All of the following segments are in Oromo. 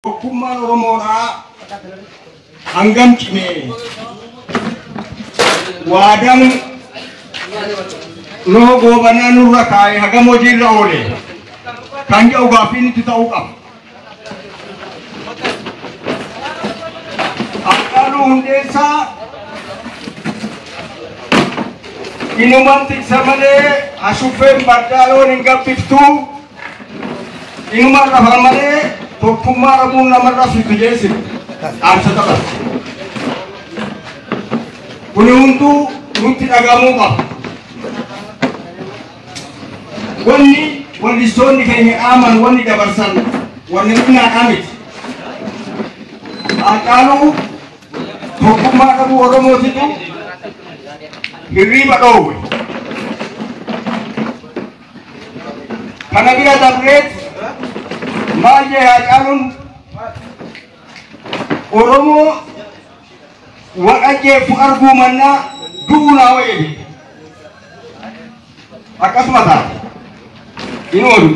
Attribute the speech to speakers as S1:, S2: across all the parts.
S1: Tokkummaan Oromoodhaa hangam cimee waadaan noo goobanaa nurra kaa'e hagam hojiirra oole kan jedhu gaaffiin itti ta'uu qaba. Haacaaluu Hundeessaa inuman tiksa malee hashuffeen bardaaloon hin gabbiftuu inuman rafa malee tokkummaa dhabuun namarra fitu jeessi dhaamsa dabarse. Kuni hunduu nutti dhagamuu qaba. Wanni wallistoonni keenya dhaaman wanni dabarsan wanni xinnaadhaa miti. Haacaaluu tokkummaa dhabuu Oromootitu hirriiba dhoowwe. Kana bira dabreet maal jee Haacaaluun Oromoo wal ajjeefu arguu mannaa du'uu naa wayya jedhe. Akkasuma taate. In oolu.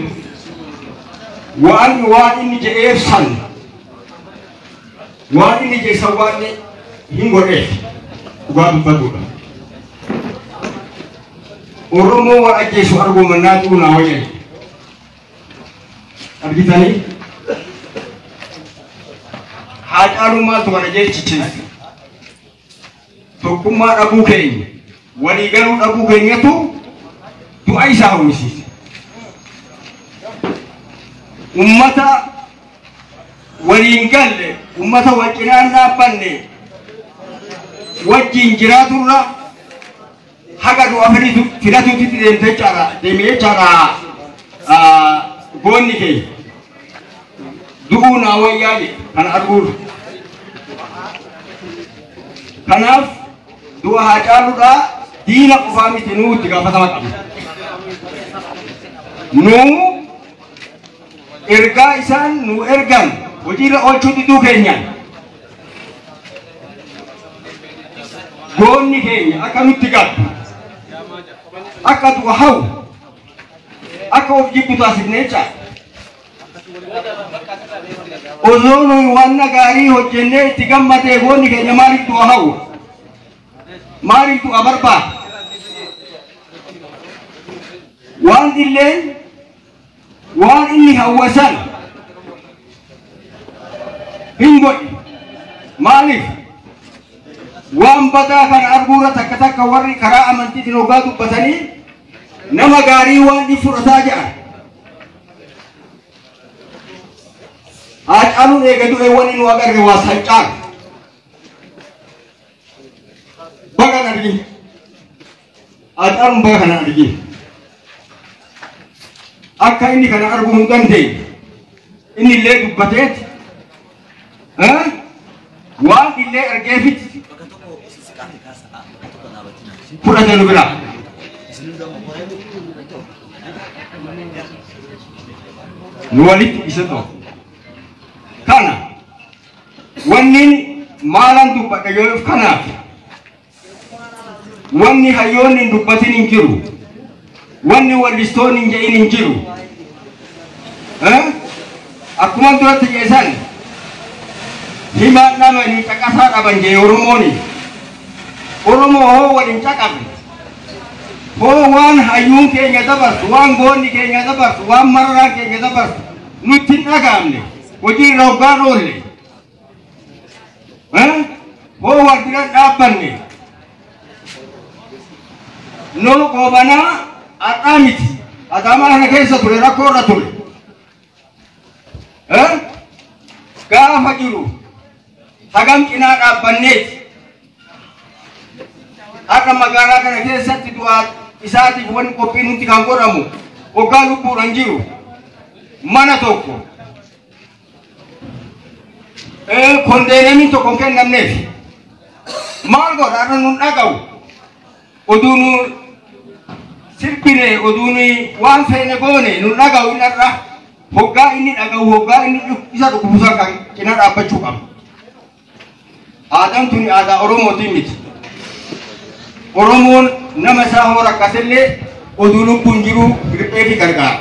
S1: Waan inni jedheef san waan inni jedhe san waan hin godheef dhugaa dubbatudha. Oromoo wal ajjeesu arguu mannaa du'uu naa wayya jedhe. Argitanii? Haacaaluu maaltu kana jechicheesse? Tokkummaa dhabuu keenya, waliigaluu dhabuu keenyatu du'a isaa hawwisiise. Ummata waliin galle, ummata wal cinaan dhaabbanne wajjin jiraaturra haga du'a filatuutti deemte jechaadha, deeme jechaadha goonni keenya. Du'uu naa wayyaa jedhe kana arguurra. Kanaaf du'a Haacaaluudhaa diina qofaa miti nuu itti gaafatama qabna. Nuu ergaa isaan nu ergan hojiirra oolchuu diduu keenyaan goonni keenya akka nutti gaddu, akka du'a hawwu, akka of jibbu taasifne jechaadha. Osoo nuyi wanna gaarii hojjennee itti gammadee goonni keenya maaliif du'a hawwa? Maaliif du'a barbaada? Waan illeen waan inni hawwasan hin godhe. Maaliif? Waan badaa kana arguurra takka takka warri karaa amantiitiin hoggaa dubbatanii nama gaarii waan inni fudhataa jedhan. Haacaaluun eega du'e wanni nu agarre waa san caalu. Baga hin argin. Haacaaluun baga kana argin. Akka inni kana arguu hin dandeenye. Inni illee dubbateet waan illee argeefitti fudhate nu biraa. Nu walitti isa ta'u. Kana wanni maalan dubbadha yoo kanaaf wanni hayyoonni hin dubbatin hin jiru. Wanni wallistoonni hin jedhin hin jiru. Akkuma duratti jeesan himaan dhabanii caqasaa dhaban jee Oromooni. Oromoo hoo waliin caqabne. Hoo waan hayyuun keenya dabarsu, waan goonni keenya dabarsu, waan mararaan keenya dabarsu nutti hin dhaga'amne. Hojii irra hoggaan oolle. Hoo wal bira dhaabbanne. Noo goobanaa har'aa miti. Adaamaa kana keessa ture rakkoo irra ture. Gaafa jiru hagam cinaa dhaabbanneeti. Har'a magaalaa kana keessatti du'aa isaatiif wanni qophiin hundi kan godhamu hoggaa lubbuudhaan jiru mana tokko kondeenamiin tokko hin kennamneef maal godha har'a nun dhaga'u oduu nu sirbine oduu nu waan feene goone nun dhaga'u inni har'a hoggaa inni dhaga'u hoggaa inni isa dhukkubusaa kan cinaa dhaabbachuu qaba. Aadaan tuni aadaa Oromootiin miti. Oromoon nama isaa hoo rakkasellee oduu lubbuun jiru riphee fi gargaara.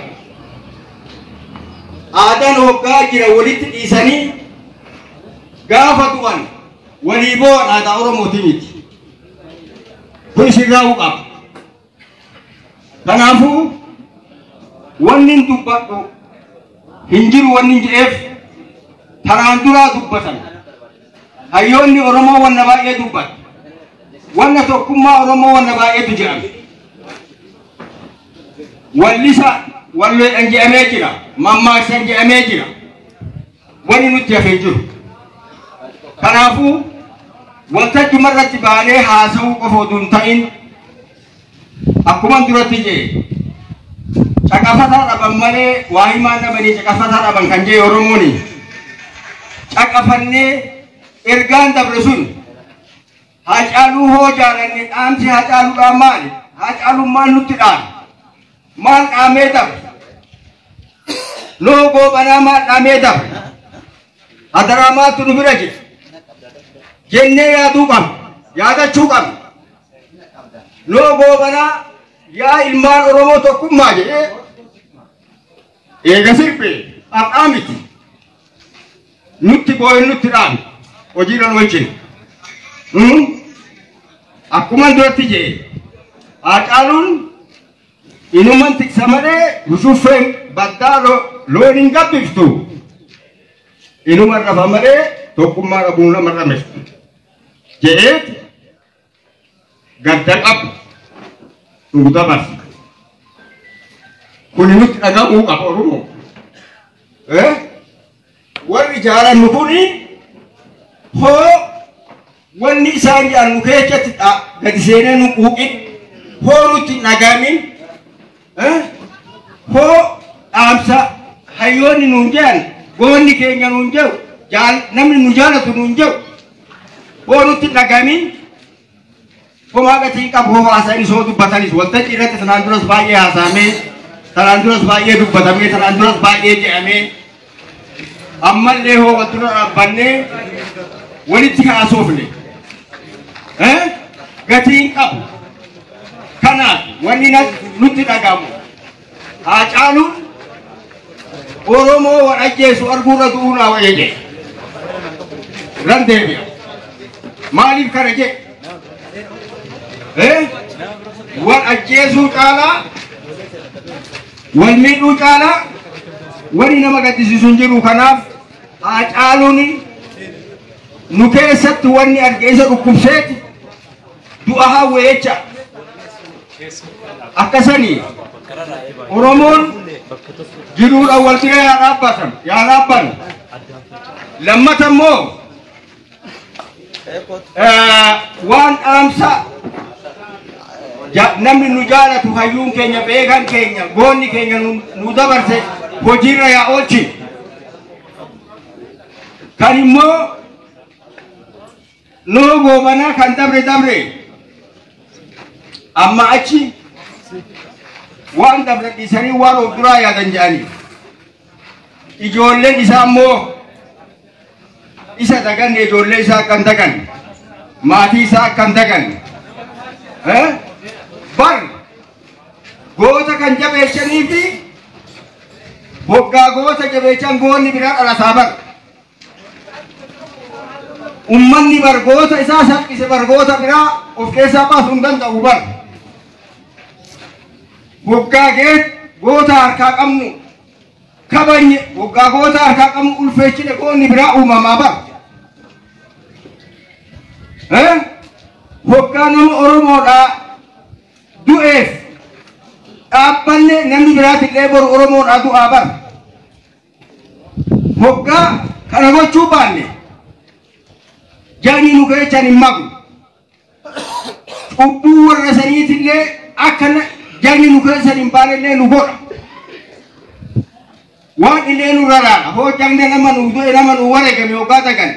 S1: Aadaan hoggaa jira walitti dhiisanii Gaafa du'an walii bo'oon aadaa Oromooti miti. Kun sirraa'uu qaba. Kanaafuu wanni hin dubbadhu hin jiru wanni hin jedheef taraan duraa dubbatan. Hayyoonni Oromoo wanna baay'ee dubbatu. Wanna tokkummaa Oromoo wanna baay'eetu jedhame. Wallisa walloodhaan jedhamee jira. Mammaaksan jedhamee jira. Wanni nutti hafee jiru. Kanaafuu waltajjuma irratti baanee haasa'uu qofa oduu hin ta'in akkuma duratti jedhe caqafataa dhaban malee waa himaan dhabanii caqafataa dhaban kan jedhe Oromooni. Caqafannee ergaan dabre sun Haacaaluu hoo jaalanne dhaamsi Haacaaluudhaan maali? Haacaaluun maal nutti dhaame? Maal dhaamee dabre? Loo goobanaa maal dhaamee dabre? Hadaraa maaltu nu bira jira? Jennee yaaduu qabna. Yaadachuu qabna. Loo goobanaa yaa ilmaan Oromoo tokkummaa jedhee eega sirbe har'aa miti. Nutti boo'e nutti dhaame. Hojiirra nu wajjin. Akkuma duratti jedhe Haacaaluun inuman tiksa malee rushuffeen baddaa loon hin gabbiftu. Inuman rafa malee tokkummaa dhabuun nama ramiftu. Jedheet gadda qabu nu dabarsa. Kuni nutti dhaga'uu qaba Oromoo. Warri jaalannu kuni hoo wanni isaan jedhan nu keessatti gadi seenee nu quuqin hoo nutti hin dhaga'amin hoo dhaamsa hayyoonni nuun jedhan goonni keenya nuun jedhu namni nu jaalatu nuun jedhu hoo nutti hin dhaga'amin homaa gatii qabu hoo haasa'anis hoo dubbatanis waltajjii irratti tanaan duras baay'ee haasa'amee tanaan duras baay'ee dubbatamee tanaan duras baay'ee jedhamee ammallee hoo wal dura dhaabbannee walitti haasofne gatiin qabu. Kanaaf wanni nutti dhagamu Haacaaluun Oromoo wal ajjeesu arguurra du'uu naa wayya jedhe. Ran deebi'a. Maaliif kana jedhe? Wal ajjeesuu caalaa wal miidhuu caalaa wanni nama gaddisiisu hin jiru. Kanaaf Haacaaluun nu keessatti wanni arge isa dhukkubseeti du'a hawwe jecha. Akkasanii Oromoon jiruudhaan wal bira yaa dhaabbatan yaa dhaabban. Lammata immoo waan dhaamsa namni nu jaalatu hayyuun keenya beekan keenya goonni keenya nu dabarse hojiirra yaa oolchi. Kan immoo noo goobanaa kan dabre dabre amma achi waan dabre dhiisanii waan of duraa yaadan jedhanii ijoolleen isaa immoo isa daganne ijoollee isaa akka hin daganne maatii isaa akka hin daganne bar goota kan jabeessanii fi boggaa goota jabeessan goonni biraa dhalataa bar. Ummanni bargoota isaa salphise bargoota biraa of keessaa baasuu hin danda'u bar. Waggaa goota harkaa qabnu kabajne waggaa goota harkaa qabnu ulfeechine goonni biraa uumamaa bar. Waggaa nama Oromoodhaa du'eef dhaabbanne namni biraatillee boru Oromoodhaa du'aa bar. Waggaa kana gochuu baanne jani nu keessan hin maqu. Cubbuu warra saniitillee akka jani nu keessan hin baanellee nu godha. Waan illee nu raraadha. Hoo jagne nama nu du'e nama nu wareegame hoggaa dagan.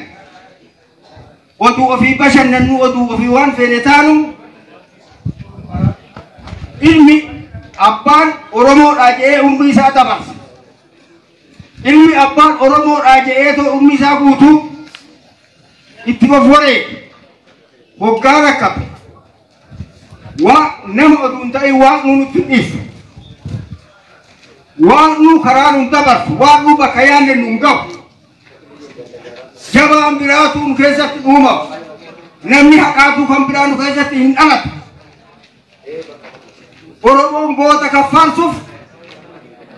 S1: Oduu ofii bashannannu oduu ofii waan feene taanu ilmi abbaan Oromoodhaa jedhee umrii isaa dabarsa. Ilmi abbaan Oromoodhaa jedhee too umrii isaa guutuu itti of wareege hoggaa rakkate waa nama oduu hin ta'in waaqnu nutti hin dhiisu. Waaqnu karaa nu dabarsu waaqnu bakka yaadne nu hin ga'u. Jabaa Jabaan biraatu nu keessatti uumamu. Namni haqaatu kan biraa nu keessatti hin dhalatu. Oromoon goota kaffaarsuuf,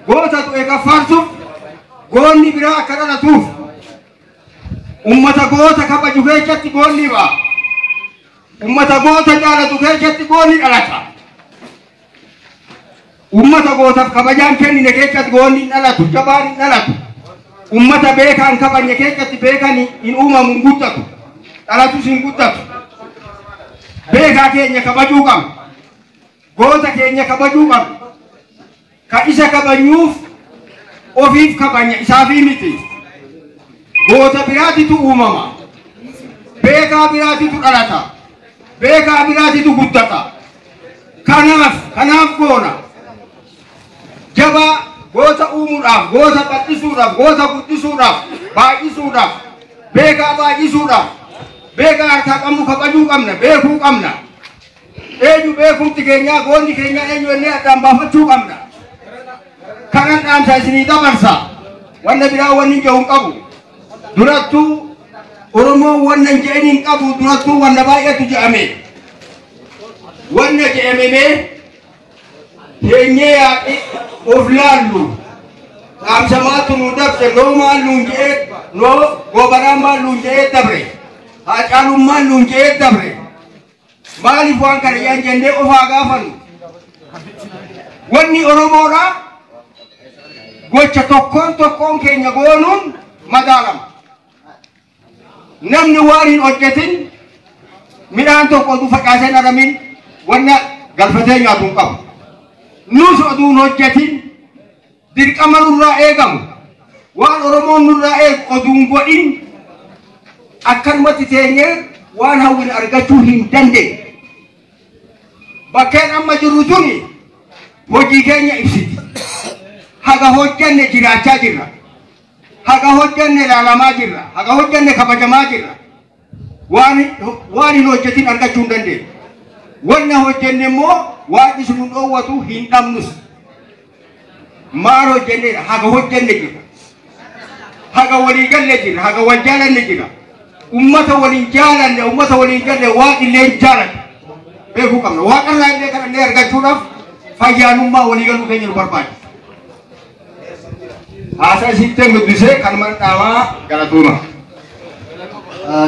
S1: goota du'e kaffaarsuuf, goonni biraa akka dhalatuuf, ummata goota kabaju keessatti goonni ba'a. Ummata goota jaalatu keessatti goonni dhalata. Ummata gootaaf kabajaan kennine keessatti goonni hin dhalatu, jabaan hin dhalatu. Ummata beekaan kabajne keessatti beekan hin uumamu, hin guddatu. Dhalatus hin guddatu. Beekaa keenya kabajuu qabna. Goota keenya kabajuu qabna. Ka isa kabajnuuf ofiif kabajna, isaafii miti. Goota biraatitu uumama. Beekaa biraatitu dhalata. Beekaa biraatitu guddata. Kanaaf goona. Jabaa goota uumuudhaaf, goota bal'isuudhaaf, goota guddisuudhaaf, baay'isuudhaaf, beekaa baay'isuudhaaf, beekaa harkaa qabnu kabajuu qabna, beekuu qabna. Eenyu beekumti keenyaa, goonni keenyaa eenyu jennee addaan baafachuu qabna. Kanan dhaamsa isinii dabarsa. Wanna biraa wanni hin jedhu hin qabu. Durattuu Oromoon wanna hin jedhin hin qabu, durattuu wanna baay'eetu jedhame. Wanna jedhame mee teenyee yaaqi of laallu. Dhaamsa maaltu nuu dabse, noo maal nuun jedhee, noo Goobanaan maal nuun jedhee dabre, Haacaaluun maal nuun jedhee dabre. Maaliif waan kana jedhan jennee of haa gaafannu. Wanni Oromoodhaa gocha tokkoon tokkoon keenya goonuun madaalama. Namni waan hin hojjetin midhaan tokko oduu facaasee hin aramin wanna galfatee nyaatu hin qabu. Nus oduu hin hojjetin dirqama nurraa eegamu, waan Oromoon nurraa eegu oduu hin godhin akkanumatti teenyee waan hawwine argachuu hin dandeenye. Bakkeen amma jirru tuni hojii keenya ibsiti. Haga hojjenne jiraachaa jirra. Haga hojjenne ilaalamaa jirra. Haga hojjenne kabajamaa jirra. Waan hin hojjetin argachuu hin dandeenye. Wanna hojjenne immoo waan isin nu dhoowwatu hin dhabnus. Maal hojjenneedha? Haga hojjenne jirra. Haga walii galle jirra. Haga wal jaalanne jirra. Ummata waliin jaalanne, ummata waliin galle waan illee hin jaalanne beekuu qabna. Waaqarraa illee kadhannee argachuudhaaf fayyaanummaa walii galuu keenya nu barbaachisa. Haasaa isitti guddisee kanuma dhaamaa galatooma.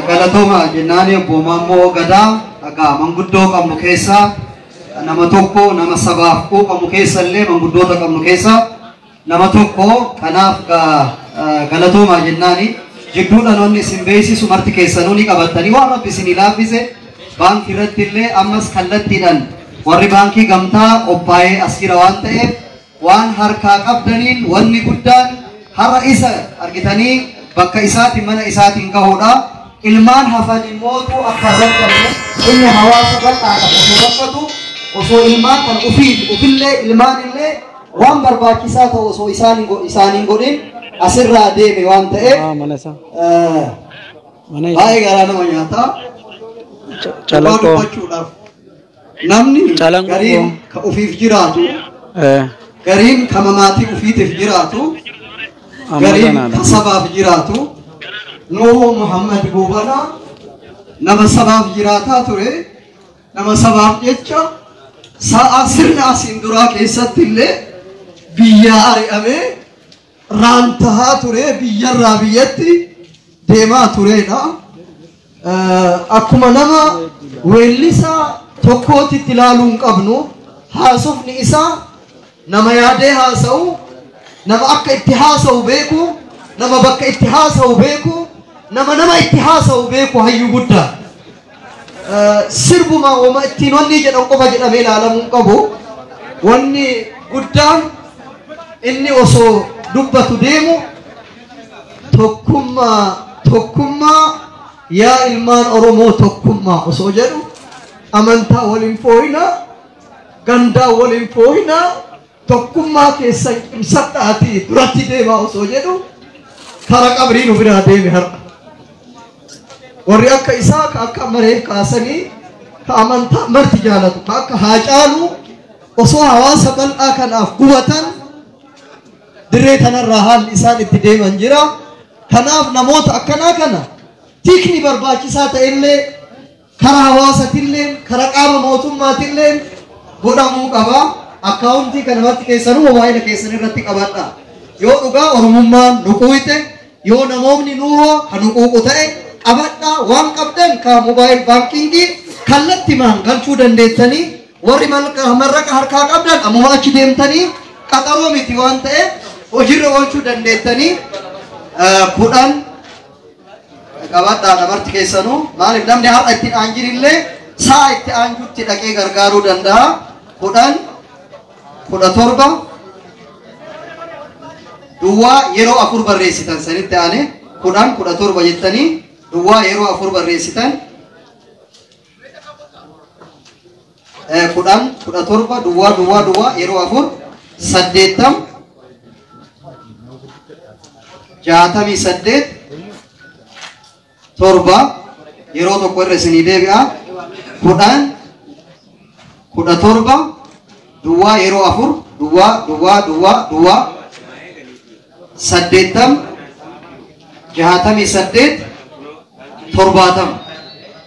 S2: Galatooma jennaani obbo Maammoo Gadaa. Egaa manguddoo qabnu keessaa nama tokko, nama sabaaf quuqamu keessa illee manguddoota qabnu keessaa nama tokko. Kanaaf galatooma jennaani. Jidduudhaan wanni isin beeksisu marti keessanuu ni qabattanii waan Rabbi isinii laaffise baankii irratti illee ammas kallattiidhaan warri baankii gamtaa qophaa'ee as jira waan ta'eef waan harkaa qabdaniin wanni guddaan har'a isa argitanii bakka isaatiin mana isaatiin gahuudha. Ilmaan hafan immootu akka hin rakkanne, inni hawaasa bal'aadhaaf osoo rakkatu, osoo ilmaan kan ofiif ofillee ilmaan illee waan barbaachisaa ta'u osoo isaaniin godhin asirraa deeme waan ta'eef baay'ee garaa nama nyaata. Dhugaa dubbachuudhaaf namni gariin ka ofiif jiraatu, gariin ka maatii ofiitiif jiraatu, gariin ka sabaaf jiraatu. Nuhu Muhammad Goobanaa nama sabaaf jiraataa ture, nama sabaaf jecha sa'a sirna asiin duraa keessatti illee biyyaa ari'amee raantahaa ture, biyyarraa biyyatti deemaa turedha. Akkuma nama weellisaa tokkootitti ilaaluu hin qabnu, haasofni isaa nama yaadee haasa'u, nama akka itti haasa'u beeku, nama bakka itti haasa'u beeku, nama itti haasa'u beeku, hayyuu guddaa. Sirbuma wama ittiin wanni jedhan qofa jedhamee ilaalamuu hin qabu. Wanni guddaan inni osoo dubbatu deemu tokkummaa, tokkummaa yaa ilmaan Oromoo tokkummaa osoo jedhu, amantaa waliin fooyinaa, gandaa waliin fooyinaa, tokkummaa keessan cimsadhaatii duratti deemaa osoo jedhu kara qabrii nu biraa deeme har'a. Warri akka isaa ka akka mareef kaasanii ka amantaa marti jaalatu, ka akka Haacaaluu osoo hawaasa bal'aa kanaaf gubatan dirree kanarraa haalli isaan itti deeman jira. Kanaaf namoota akkanaa kana Tikni barbaachisaa ta'ellee karaa hawaasatillee karaa qaama mootummaatillee godhamuu qaba. Akkaawuntii kanamatti keessanuu mobaayila keessan irratti qabadha. Yoo dhugaa Oromummaan nu quuyte, yoo namoonni nuhoo kan nu quuqu ta'e qabadha. Waan qabdan ka mobaayil baankingii kallattimaan galchuu dandeettanii, warri marraqa harkaa qabdan ammuma achi deemtanii qaxaroo miti waan ta'eef hojiirra oolchuu dandeettanii. 10 qabadhaa dabarti keessanuu. Maaliif namni har'a ittiin aanjirillee sa'a itti aanjutti dhaqee gargaaruu danda'a. 10 17 duwwaa yeroo 4 barreessitan sanitti aane 10 17 jettanii duwwaa yeroo 4 barreessitan. 10 17 duwwaa duwwaa duwwaa yeroo 4 80 68 7 yeroo tokko irra isinii deebi'a. 10 17 duwwaa yeroo 4 duwwaa duwwaa duwwaa duwwaa 80 68 70.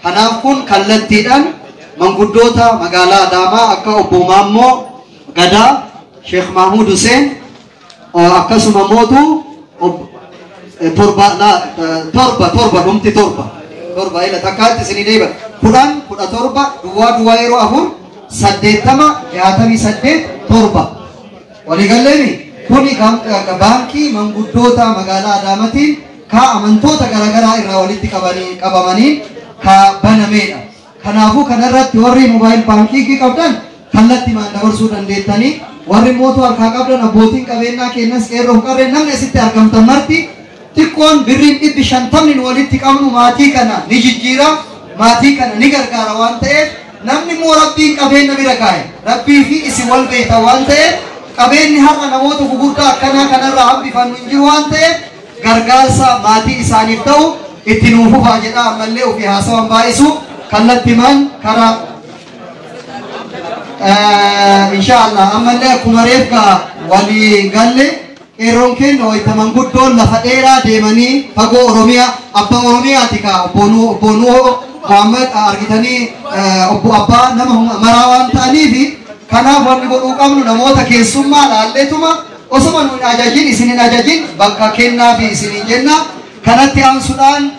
S2: Kanaaf kun kallattiidhaan manguddoota magaalaa Adaamaa akka obbo Maammoo Gadaa, Sheekh Mahmud Hussein, akkasuma mootu torba dhumti torba torba ila takkaatti isinii deebi'a. 10 17 duwwaa duwwaa yeroo 4 80 68 7. Waliigalleeni kuni baankii manguddoota magaalaa Adaamatiin ka amantoota garaagaraa irraa walitti qabamanii ka banameedha. Kanaafuu kanarratti warri mobaayil baankii qabdan kallattimaan dabarsuu dandeettanii, warri mootuu harkaa qabdan abbootiin qabeenyaa kennas qeerroof qarreen namni asitti argamtan marti xiqqoon birriin 50 nu walitti qabnu maatii kana ni jijjiira, maatii kana ni gargaara waan ta'eef namni immoo rabbiin qabeenya bira kaa'e rabbii fi isin wal beekta waan ta'eef qabeenyi har'a namoota gugurdaa akkanaa kanarraa hambifannu hin jiru waan ta'eef gargaarsa maatii isaaniif ta'u itti nuuf fufaa jedha. Ammallee ofii haasawan baay'isu kallattimaan karaa inshaallah ammallee akkuma reefka walii galle qeerroon keenya wayita manguddoon lafa dheeraa deemanii fagoo Oromiyaa abbaa Oromiyaati ka obbo Nuhoo Muhammad argitanii obbo abbaa nama maraa waan ta'aniifi kanaaf wanni godhuu qabnu namoota keessummaa laalleetuma osuma nu hin ajajin isin hin ajajin bakka kennaa fi isin hin jenna. Kanatti aansuudhaan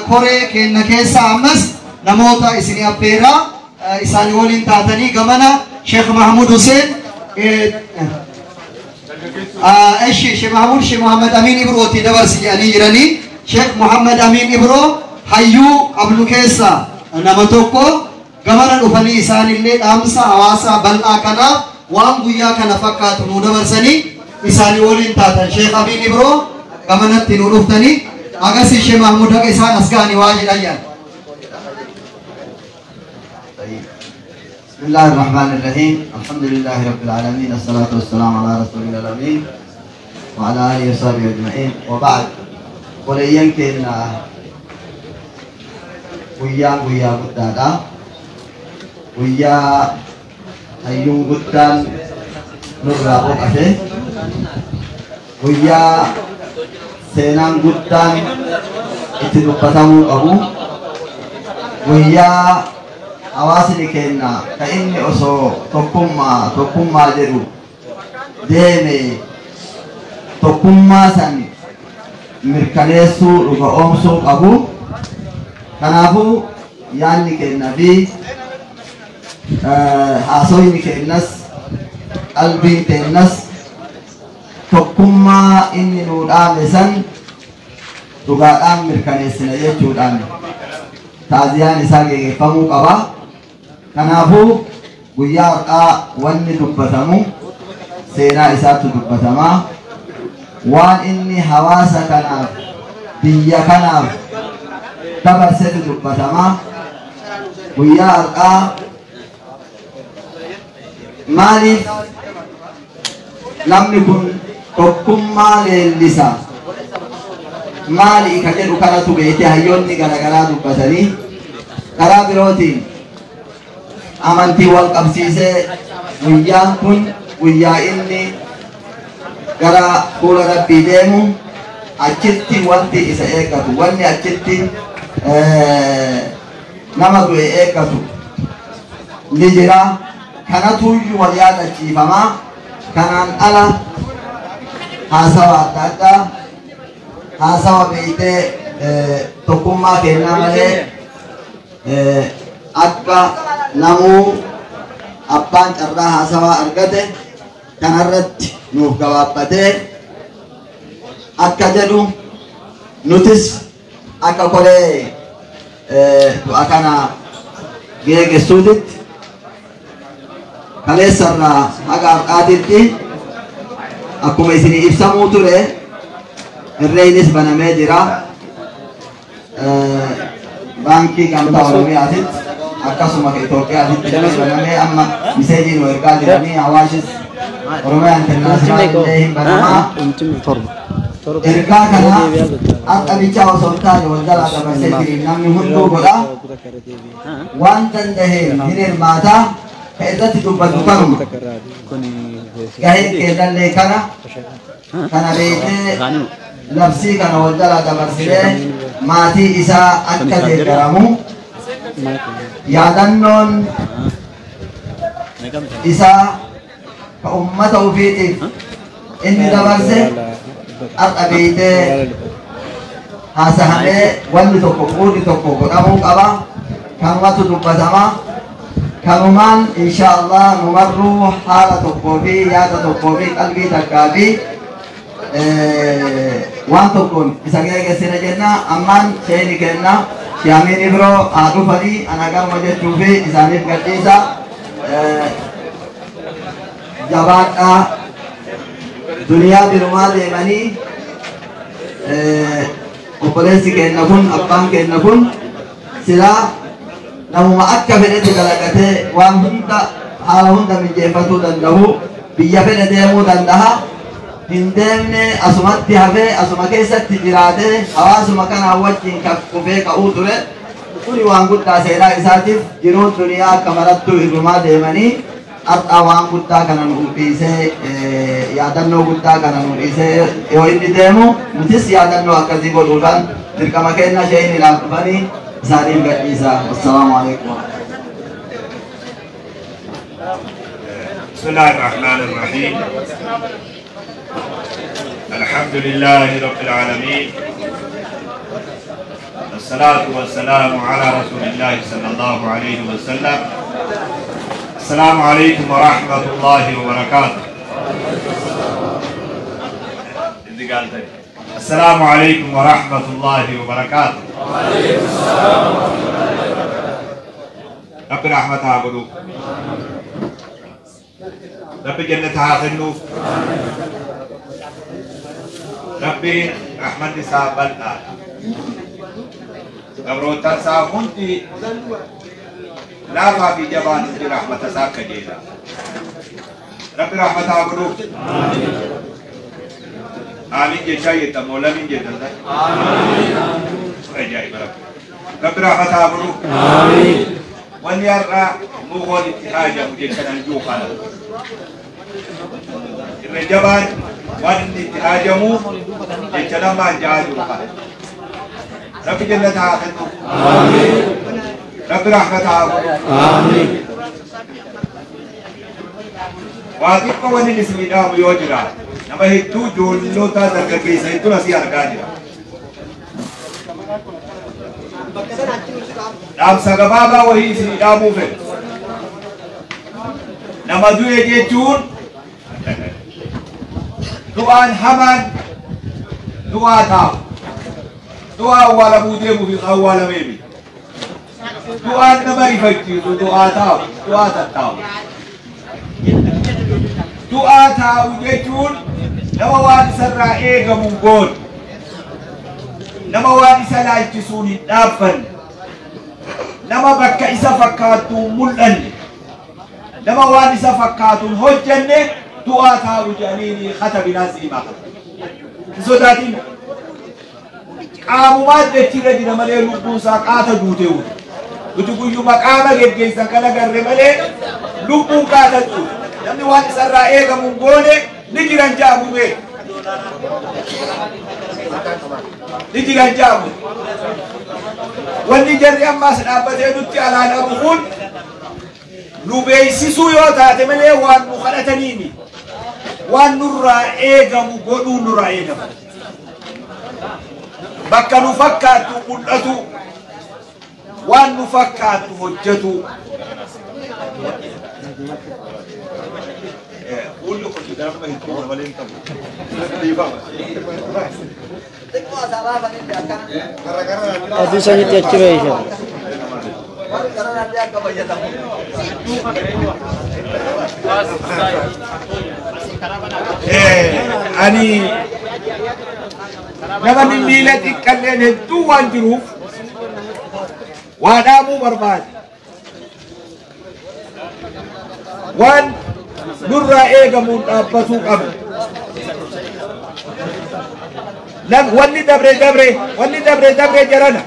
S2: koree kenna keessaa ammas namoota isin affeeraa isaanii waliin taatanii gamana Sheekh Mahmud Hussein eshi Sheekh Mahmud Sheekh Muhammad Amin Ibrooti dabarsi jedhanii jiranii. Sheekh Muhammad Amin Ibroo hayyuu qabnu keessa nama tokko gamana dhufanii isaanillee dhaamsa hawaasa bal'aa kanaaf waan guyyaa kana fakkaatu nu dabarsanii isaanii waliin taatan. Sheekh Amin Ibroo gamanatti nu dhuftanii agasii Sheekh Mahmud haqa isaan as ga'anii waa jedhan yaada.
S3: بسم الله الرحمن الرحيم. الحمد لله رب العالمين، الصلاة والسلام على رسول الله الأمين وعلى آله وصحبه أجمعين، وبعد. ولينكن ويا ويا قدادا ويا أيوم قدان نرى بقته ويا سينان قدان اتدقتمو أبو ويا hawaasni keenya ka inni osoo tokkummaa tokkummaa jedhu deeme tokkummaa san mirkaneessuu dhuga oomsuu qabu. Kanaafuu yaanni keenya fi haasoyni keenyas qalbiin keenyas tokkummaa inni nuu dhaame san dhugaadhaan mirkaneessina jechuudhaan taaziyaan isaa geggeeffamuu qaba. Kanaafuu guyyaa har'aa wanni dubbatamu seenaa isaatu dubbatamaa. Waan inni hawaasa kanaaf biyya kanaaf dabarsetu dubbatamaa. Guyyaa har'aa maaliif namni kun tokkummaa leellisa maali ka jedhu kanatu beekte hayyoonni garaagaraa dubbatanii karaa birootiin amantii wal qabsiisee guyyaan kun guyyaa inni gara fuula rabbii deemu achitti wanti isa eeggatu wanni achitti Nama du'e eeggatu ni jira. Kanatuyyuu wal yaadachiifamaa. Kanaan ala haasawa adda addaa haasawa beeytee tokkummaa kennaa malee akka namuu abbaan carraa haasawaa argate kanarratti nuuf gabaabbatee akka jedhu nutis akka koree du'a kana geeggessuutitti kaleessarraa haga har'aatitti akkuma isinii ibsamuu ture herreeynis banamee jira. Baankii Gamtaa Oromiyaatitti akkasuma Itoophiyaatitti illee banamee amma miseejii nu ergaa jiranii Awaashis Oromiyaa Internaashinaal illee hin banamaa. Ergaa kana har'a bichaa osoo hin taane wal jalaa dabarsee jiru namni hunduu godha. Waan danda'een hin hirmaataa. Ka irratti dubbatu kanuma. Gaheen keennallee kana kana beeknee labsii kana wal jalaa dabarsinee maatii isaa akka deeggaramu yaadannoon isaa ka ummata ofiitiif inni dabarse har'a beektee haasahamee wanni tokko quurri tokko godhamuu qaba. Kanumatu dubbatama. Kanumaan insha Allah numarruu haala tokkoo fi yaada tokkoo fi qalbii takkaa fi waan tokkoon isa geegessina jenna. Ammaan sheeni kenna Shiamiin Ibroo haa dhufanii ana garuma jechuu fi isaaniif gadhiisa. Jabaadhaa duniyaa birumaa deemanii obboleessi kenna kun abbaan kenna kun silaa namuma akka fedhetti dalagatee waan hunda haala hunda mijeeffatuu danda'u biyya fedhe deemuu danda'a. Hin deemne asumatti hafee asuma keessatti jiraatee hawaasuma kanaa wajjin kufee ka'uu ture. Kuni waan guddaa seenaa isaatiif jiruun duniyaa akka marattuu irrumaa deemanii har'a waan guddaa kana nu dhiisee yaadannoo guddaa kana nu dhiisee yoo inni deemu nutis yaadannoo akkasii godhuudhaan dirqama kenna isheen ilaaf dhufanii isaaniif gadhiisa. Assalaamu alaikum.
S4: بسم الله الرحمن الرحيم. الحمد لله رب العالمين، الصلاة والسلام على رسول الله صلى الله عليه وسلم. السلام عليكم ورحمة الله وبركاته. السلام عليكم ورحمة الله وبركاته. رب رحمتها قلوب رب جنتها خنوف ربي رحمة سابلنا قبروتا ساهنتي لا في جبان رحمة ساك جيلا رب رحمتها قلوب آمين جشاية مولا من جدا آمين أجايب رب رب رحمتها قلوب آمين ونيرى مغول اتحاجة مجيشنا الجوخنا الرجبان وان اتحاجمو جيشنا ما جاجو رب جنتها خنو آمين رب رحمتها آمين واقف وني نسمي دام يوجرا نما هتو جولوتا درگگي سيتو نسي ارگا dhaamsa gabaabaa wahii isinii dhaamuu fedhe. Nama du'e jechuun du'aan hamaan du'aa taa'u. Du'aa awwaalamuu deemuu fi awwaalamee miti. Du'aan nama rifachiisu du'aa taa'u, du'aa tattaa'u. Du'aa taa'u jechuun nama waan isarraa eegamu goone, nama waan isa laalchisuun hin dhaabbanne, nama bakka isa fakkaattuun mul'anne, nama waan isa fakkaatuun hojjenne du'aa taa'u jedhanii katabinaa siimaa. Hin sodaatin. Qaamumaan dachirra jira malee lubbuun isaa qaata duutee wuri. Nuti guyyuma qaama geggeessan kana garre malee lubbuun qaata duute. Namni waan isarraa eegamu hin goone ni jiran jaamu beeku. Ni jiran jaamu. Wanni jarri ammaas dhaabbatee nutti alaan abu kun nu beeksisuu yoo taate malee waan nu kadhataniini waan nurraa eegamu godhuu nurraa eegama. Bakka nu fakkaattu mul'atu, waan nu fakkaattu hojjetu.
S5: Aduu sanitti achi beeksisa.
S4: Ani namni miila xiqqalleen hedduu waan jiruuf waa dhaamuu barbaade. Waan nurraa eegamuun dhaabbatuu qabna. Wanni dabre dabre, wanni dabre dabre jarana.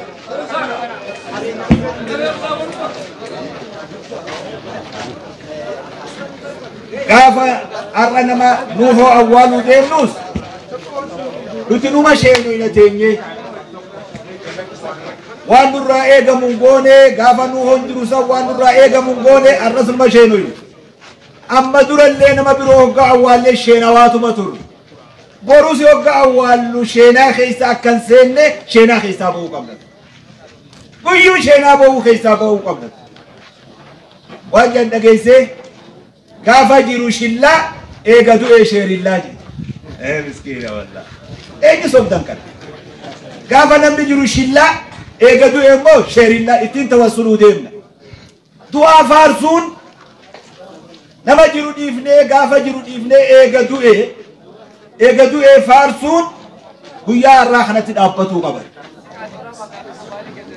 S4: Gaafa har'a nama Nuuhoo awwaaluu deemnus nuti numa sheenu hin teenye. Waan nurraa eegamuun goone gaafa Nuuhoon jiru san waan nurraa eegamuun goone har'as numa sheenu. Amma durallee nama biroo hoggaa awwaallee sheenawaatuma turre. Borus hoggaa awwaallu sheenaa keessa akka hin seenne sheenaa keessaa ba'uu qabna. Guyyuu sheenaa ba'uu keessaa ba'uu qabna. Waan jedhan dhageessee gaafa jiru shillaa eega du'ee sheerillaa jedhe. Miskiina wallaa. Eenyu sobdan kana? Gaafa namni jiru shillaa eega du'ee immoo sheerillaa ittiin tawassuluu deemna. Du'aa faarsuun nama jiru dhiifnee gaafa jiru dhiifnee eega du'ee faarsuun guyyaa har'aa kanatti dhaabbatuu qaba.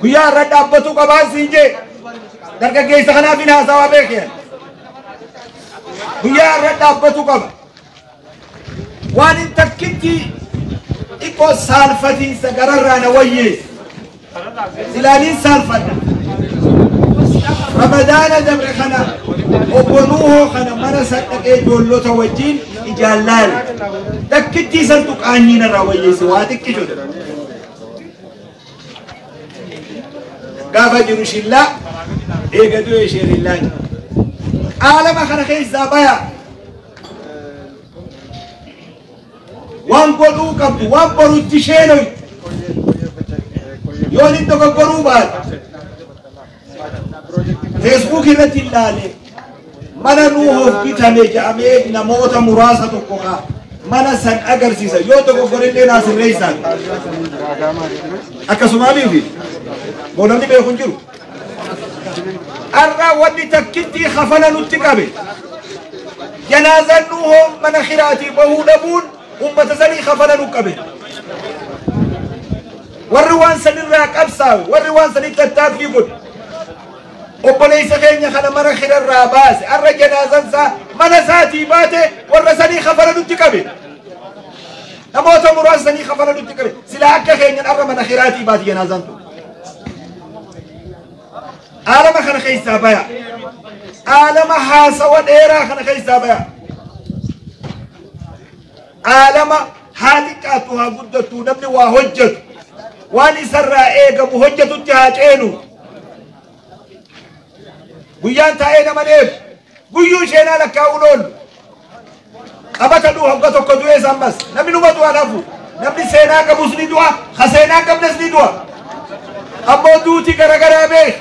S4: Guyyaa har'aa dhaabbatuu qabaan siin jee dargaggeessa kanaaf hin haasawaa beekee. Guyyaa har'aa dhaabbatuu qaba. Waan hin takkitti xiqqoo saalfatiinsa gararraa na wayyeessa. Ilaaliin saalfadha. Ramadaana dabre kana obbo Nuuhoo kana mana sadhaqee ijoollota wajjin ijaan laale. Takkittii santu qaanyii narraa wayyeesse waa xiqqisho. Gaafa jiru shillaa eega du'ee sheerillaa jedha. Aalama kana keessaa baya. Waan godhuu qabdu, waan borutti sheenoy. Yoon hin dogoggoruu baate. Facebook irratti ilaale mana Nuuhoof bitame jedhamee namoota muraasa tokko kaa mana san agarsiisa yoo dogoggorillee naa sirreessaan. Akkasumaa miifi moo namni beeku hin jiru. Har'a wanni takkitti kafana nutti qabe. Janaazaan Nuuhoo mana kiraatii bahuu dhabuun uummata sanii kafana nu qabe. Warri waan sanirraa qabsaawe, warri waan sanii tattaaffii godhe. Obboleessa keenya kana mana kirarraa baase, har'a janaazaan isaa mana isaatii baate warra sanii kafana nutti qabe. Namoota muraasa sanii kafana nutti qabe. Silaa akka keenyan har'a mana kiraatii baate janaazaan tun. Aalama kana keessaa baya. Aalama haasawa dheeraa kana keessaa baya. Aalama haa xiqqaatu haa guddattu namni waa hojjetu. Waan isarraa eegamu hojjetutti haa ceenu. Guyyaan taa'ee nama dheebu. Guyyuu isheenaa lakkaa'uun oolu. Qabata du'a hogga tokko du'ees ammas. Namni numa du'a lafu. Namni seenaa qabus ni du'a. Ha seenaa qabnes ni du'a. Ammoo duuti garagaraa beek.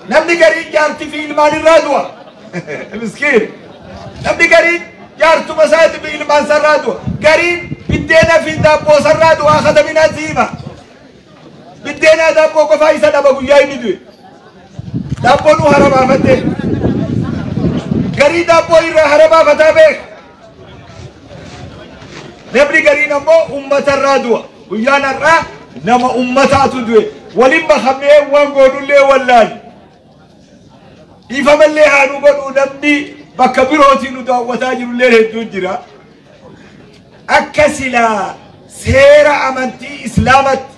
S4: Namni gariin jaartii fi ilmaan irraa du'a. Miskiin. Namni gariin jaartuma isaati fi ilmaan sarraa du'a. Gariin biddeena fi daabboo sarraa du'a kataminaa siima. Biddeena daabboo qofaa isa dhaba guyyaa inni du'e. Daabboo nu harabaafatte. Garii daabboo irraa harabaafataa beek. Namni gariin ammoo uummata irraa du'a. Guyyaan har'aa nama uummataatu du'e. Waliin makamnee waan goonullee wallaalu. Ifamallee haa nu godhuu namni bakka birootiin nu daawwataa jirullee hedduun jira. Akka silaa seera amantii Islaamatti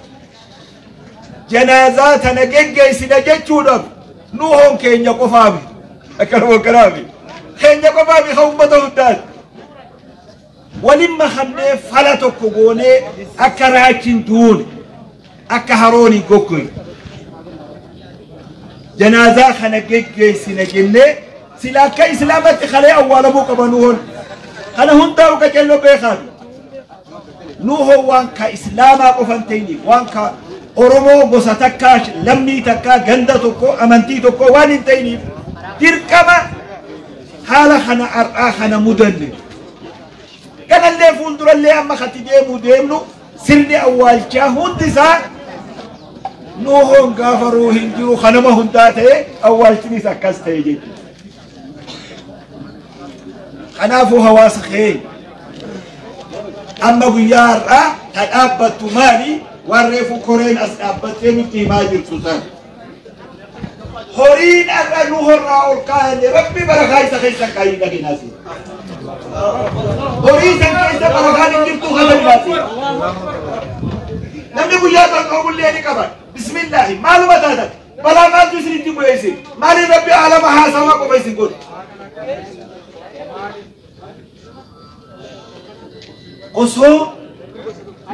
S4: janaazaa tana geggeessina jechuudhaaf Nuuhoon keenya qofaafi. Akkanuma akkanaafi. Keenya qofaafi kan uummata hundaati. Waliin makamnee fala tokko goonee akka raachiin duune. Akka haroon hin goggogne. Janaazaa kana geggeessina jennee sila akka islaamatti kalee awwaalamuu qaba nuhon. Kana hundaa'u qaceelloo beekaan. Nuhon waan ka islaamaa qofan ta'iniif waan ka Oromoo gosa takkaa lammii takkaa ganda tokko amantii tokko waan hin ta'iniif dirqama haala kana har'aa kana mudanne. Kanallee fuuldurallee amma katti deemuu deemnu sirni awwaalchaa hundi isaa nuhon gaafa ruuhin jiru kanama hundaa ta'e awwaalchinis akkas ta'e jechuudha. Kanaafuu hawaasa keenya amma guyyaa har'aa ta dhaabbattu maali? Waan reefu koreen as dhaabbattee nutti himaa jirtu sana. Horiin har'a nu horraa ol kaa'anne Rabbi barakaa isa keessa kaayii dhaginaasi. Horii san keessa barakaan hin jirtu katabbaasi. Namni guyyaa tokko ni qaba. Bismillaahi maaluma taatan balaa maaltu isinitti bu'e isin maaliin Rabbi alama haasawaa qofa isin godhe. Osoo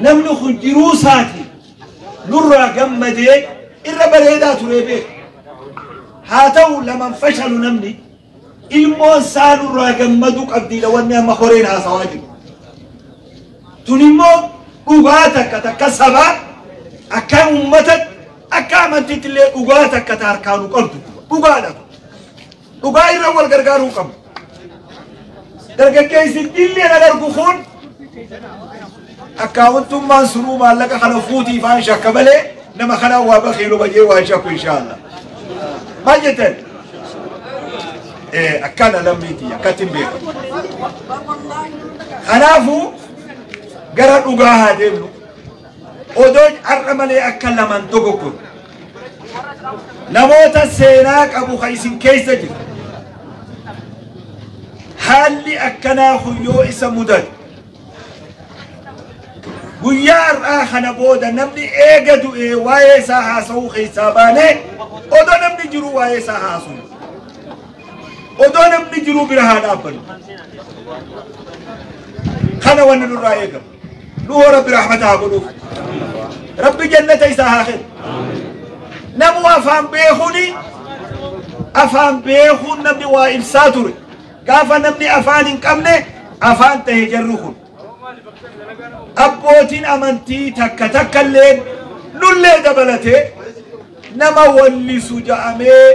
S4: namni kun jiruu isaati nurraa gammadee irra bareedaa turee beeku. Haa ta'u laman fashalu namni ilmoon isaa nurraa gammaduu qabdiidha wanni amma horeen haasawaa jiru. Tun immoo dhugaa takka takka sabaa akka uummatatti akka amantiitti illee dhugaa takka ta harkaanuu qabdu dhugaadha. Dhugaa irra wal gargaaruu qabdu. Dargaggeessi illee na dargu kun akkaawwantummaan sunuu maallaqa kana fuutii ifaan shakka malee nama kanaan waa bakiilu bajee waan shakku inshaallah. Maal jettan? Akkana lammiitii akkatti hin beeku. Kanaafuu gara dhugaa haa deemnu. Odoo har'a malee akka lamaan dogoggoru. Namoota seenaa qabu kan isin keessa jiru. Haalli akkanaa kun yoo isa mudate guyyaa har'aa kana booda namni eega du'ee waa'ee isaa haasa'uu keessaa baanee odoo namni jiru waa'ee isaa haasa'u. Odoo namni jiru bira haa dhaabbannu. Kana wanni nurraa eegamu. Nuhoo Rabbi rahmata haa godhuuf. Rabbi jannata isaa haa kennu. Namu afaan beekuuni afaan beekuun namni waa ibsaa ture. Gaafa namni afaan hin qabne afaan ta'e jarru kun. Abbootiin amantii takka takka illee nullee dabalatee nama wallisu ja'amee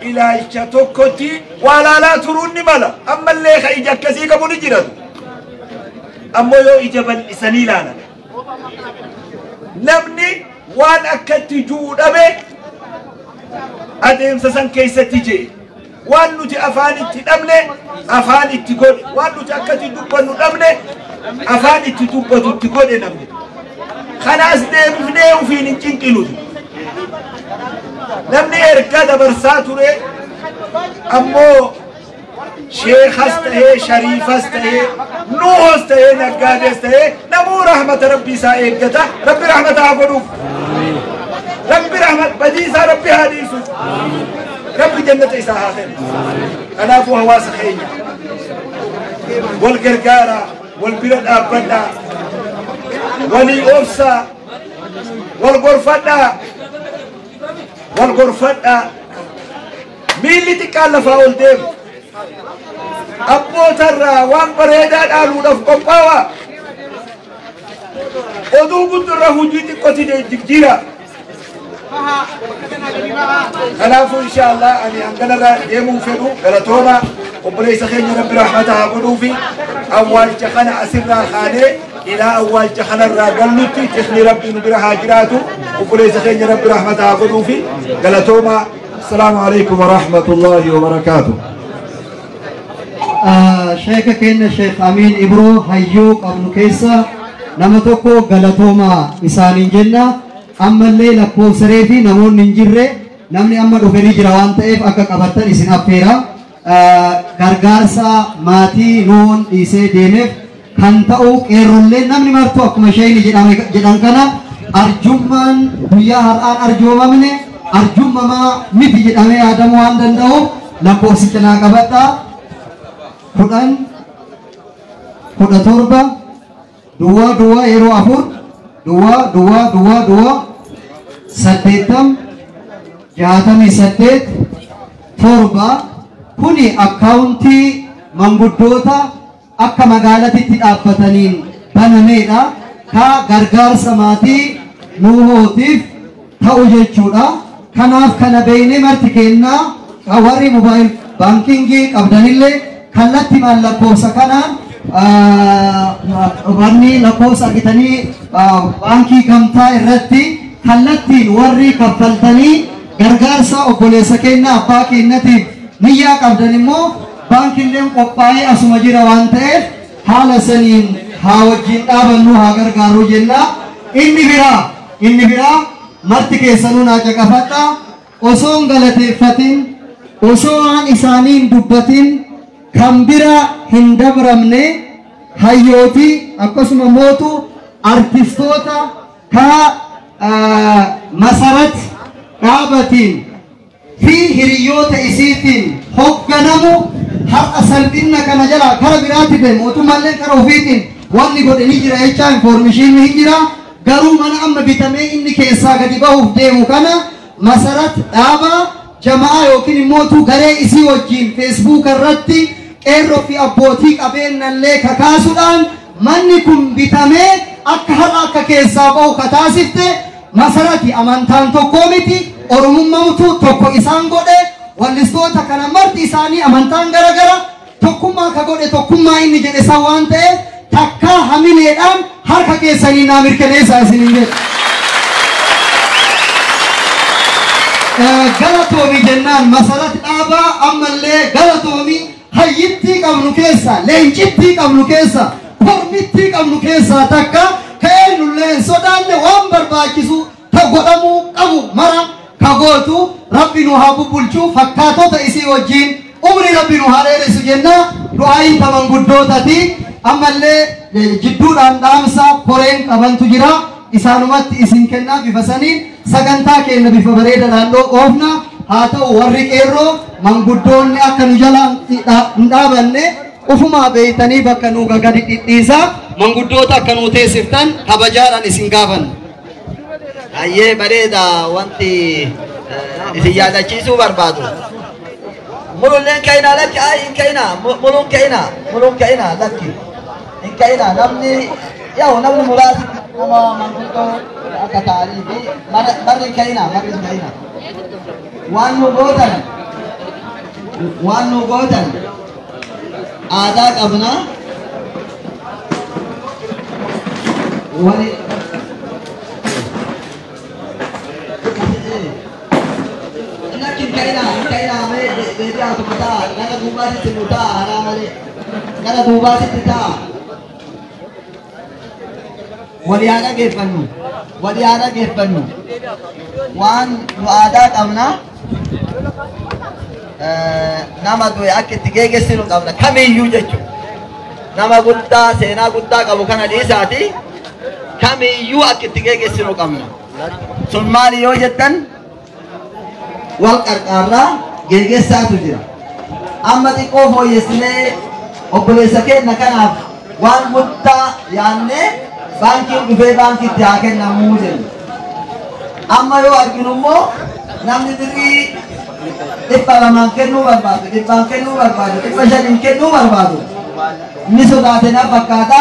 S4: ilaalcha tokkotti waa laalaa turuun ni mala. Ammallee ka ija akkasii qabu ni jiratu. Ammoo yoo ija bal'isanii ilaalan namni waan akkatti ju'u dhabe adeemsa san keessatti je'e. Waan nuti afaan itti dhabne afaan itti godhe. Waan nuti akkatti dubbannu dhabne afaan itti dubbatu itti godhe namni. Kanaas deebifnee ofiin hin cinqinuti. Namni erga dabarsaa ture ammoo sheekas ta'ee shariifas ta'ee nuhos ta'ee naggaadees ta'ee namuu rahmata Rabbii isaa eeggata. Rabbi rahmata haa godhuuf. Rabbi rahmat badii isaa Rabbi haa dhiisuuf. Rabbi jannata isaa haa kennu. Kanaafuu hawaasa keenya wal gargaaraa, wal bira dhaabbadhaa, walii obsaa, wal gorfadhaa, wal gorfadhaa. Miilli xiqqaan lafaa ol deemu. Abbootarraa waan bareedaa dhaaluudhaaf qophaa'aa. Oduu guddurra hojii xiqqooti jijjiira. Kanaafuu inshaallah ani hanganarraa deemuu fedhu galatooma obboleessa keenya Rabbi rahmata haa godhuufi awwaalcha kana asirraa kaanee ilaa awwaalcha kanarraa gallutti tifni Rabbi nu bira haa jiraatu obboleessa keenya Rabbi rahmata haa godhuufi galatooma. Assalaamu alaikum wa rahmatullahi wa barakaatuh.
S2: Sheeka keenya Sheekh Amiin Ibroo hayyuu qabnu keessa nama tokko galatooma isaaniin jenna. Ammallee lakkoofsaree fi namoonni hin jirre namni amma dhufe ni jira waan ta'eef akka qabattan isin affeera. Gargaarsa maatii nuun dhiisee deemeef kan ta'u qeerrollee namni martuu akkuma isheen jedhan kana arjummaan guyyaa har'aan arjoomamne arjummamaa miti jedhamee yaadamuu waan danda'uuf lakkoofsicha naa qabadhaa. 10 17 duwwaa duwwaa yeroo 4 duwwaa duwwaa duwwaa duwwaa 80 68 7 kuni akkaawuntii manguddoota akka magaalatitti dhaabbataniin banameedha. Ka gargaarsa maatii Nuhootiif ta'u jechuudha. Kanaaf kana beeynee marti kennaa warri mobaayil baankingii qabdanillee kallattii lakkoofsa kanaan warri lakkoofsa argitanii baankii gamtaa irratti kallattiin warri kaffaltanii gargaarsa obboleessa kennaa abbaa kennatiif niyyaa qabdan immoo baankiileen qophaa'ee asuma jira waan ta'eef haala saniin haa wajjin dhaabannu haa gargaarru jenna. Inni biraa marti keessanuu naa caqafadha. Osoo hin galateeffatin, osoo waan isaanii hin dubbatin kan bira hin dabramne hayyootii akkasuma mootu artistoota ka Masarat dhaabatiin fi hiriyoota isiitiin hogganamu har'a salphina kana jala kara biraatti ta'e mootummaallee kara ofiitiin wanni godhe ni jira jechaa infoormeeshinii hin jira. Garuu mana amma bitamee inni keessaa gadi bahuuf deemu kana Masarat dhaaba jamaa yookiin immoo garee isii wajjin feesbuuk irratti qeerroo fi abbootii qabeenyallee kakaasuudhaan manni kun bitamee akka har'a akka keessaa bahu kataasifte Masarati amantaan tokko miti, oromummaatu tokko isaan godhe. Wallistoota kana marti isaanii amantaan garagara tokkummaa ka godhe tokkummaa inni jedhe san waan ta'eef takkaa hamileedhaan harka keessanii naa mirkaneessaa isiniin jedhe. Galatoomi jennaan Masarat dhaabaa ammallee galatoomi hayyittii qabnu keessa, leencittii qabnu keessa, kormittii qabnu keessaa takka ka'ee nullee hin sodaanne waan barbaachisu ta godhamuu qabu mara ka gootu rabbi nu haa bubbulchuu fakkaatota isii wajjin umri rabbi nu haa dheeressu jenna. Du'aayin ta manguddootati ammallee jidduudhaan dhaamsa koreen qabantu jira. Isaanumatti isin kennaa bifa saniin sagantaa keenya bifa bareedaadhaan oofna. Haa ta'u warri qeerroo manguddoonni akka nu jala hin dhaabanne ufumaa beeytanii bakka nu gadi dhidhiisaa manguddoota akka nu teessiftan kabajaadhaan isin gaafanna.
S3: Ayyee bareeda wanti isin yaadachiisuu barbaadu. Mululleen ka'inaa lakki ay hin ka'inaa muluun ka'inaa muluun ka'inaa lakki hin ka'inaa namni yaa'u namni muraasni nama manguddoo akka ta'anii fi marri hin ka'inaa marri hin ka'inaa. Waan nu gootan aadaa qabna. Wali lakki hin ka'inaa mee deebi'aa tokko ta'a gara duubaasitti nu ta'a haraa malee gara duubaasitti ta'a. Walii haa dhageeffannu walii haa dhageeffannu waan nu aadaa qabna. Nama du'e akka itti geegessinu qabna kamiyyuu jechuudha. Nama guddaa seenaa guddaa qabu kana dhiisaati kamiyyuu akka itti geegessinu qabna. Sun maali yoo jettan wal qarqaarraa geegessaatu jira. Amma xiqqoo fooyyessinee obboleessa keenya kanaaf waan guddaa yaannee baankiin dhufee baankiitti haa kennamuu jenna. Amma yoo arginu immoo namni birrii 200 kennuu barbaadu, 100 kennuu barbaadu, 500 kennuu barbaadu. Inni sodaate na fakkaata